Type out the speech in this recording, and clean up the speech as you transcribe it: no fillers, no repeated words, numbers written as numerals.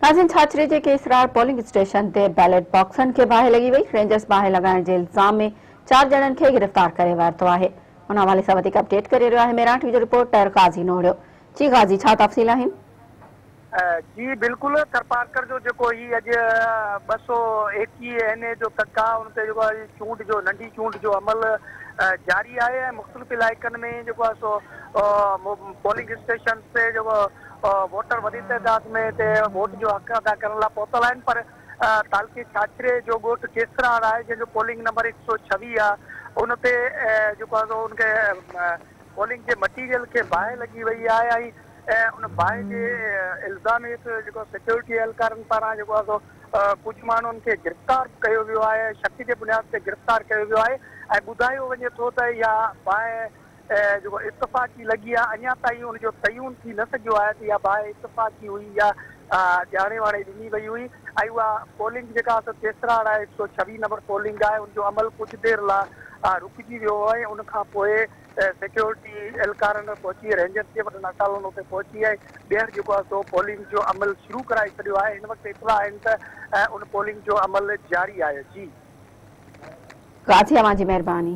ناظرين ڇاڇري جي ڪيسراڙ پولنگ اسٽيشن تي بيلٽ باڪسن کي باهه لڳي وئي، رينجرز باهه لڳائڻ جي الزام ۾ چار ڄڻن کي گرفتار ڪري ورتو آهي. ان حوالي سان وڌيڪ اپڊيٽ ڪري رهيو آهي ميران ٽي وي جو رپورٽر غازي نوڙيو. جي غازي ڇا تفصيل آهن؟ جي بلڪل ٿرپارڪر جو جيڪو هي اڄ 221 اين اي جو تڪ آهي ان تي جيڪو آهي چونڊ جو ننڍي چونڊ جو عمل جاري آهي ۽ مختلف علائقن ۾ جيڪو آهي سو پولنگ اسٽيشنز تي جيڪو ووٽر وڏي تعداد ۾ هتي ووٽ جو حق ادا ڪرڻ لاء پهتل آهن پر تعلقي ڇاڇري جو ڳوٺ ڪيسراڙ آهي جنهن جو پولنگ نمبر 126 آهي ان تي جيڪو آهي سو ان کي پولنگ جي مٽيريل کي باهه لڳي وئي آهي ۽ ان باهه جي الزام هيٺ جيڪو سيڪيورٽي اهلڪارن پاران جيڪو آهي سو ڪجهه ماڻهن کي گرفتار به ڪيو ويو آهي شڪ جي بنياد تي گرفتار ڪيو ويو آهي ۽ ٻڌايو وڃي ٿو ته اها باهه جيڪو اتفاقي لڳي آهي اڃا تائين ان جو تعين ٿي نه سگهيو آهي ته اها باهه اتفاقي هئي يا ڄاڻي واڻي ڏني وئي هئي ۽ اها پولنگ جيڪا سو ڪيسراڙ آهي 126 نمبر پولنگ آهي ان جو عمل ڪجهه دير لاء رڪجي ويو هو ۽ ان کان پوء سيڪيورٽي اهلڪارن پهچي رينجرز جي وڏن اٽالن اتي پهچي ۽ ٻيهر جيڪو آهي سو پولنگ جو عمل شروع ڪرائي ڇڏيو آهي هن وقت اطلاع آهن ته ان پولنگ جو عمل جاري آهي جي. غازي اوهان جي مهرباني.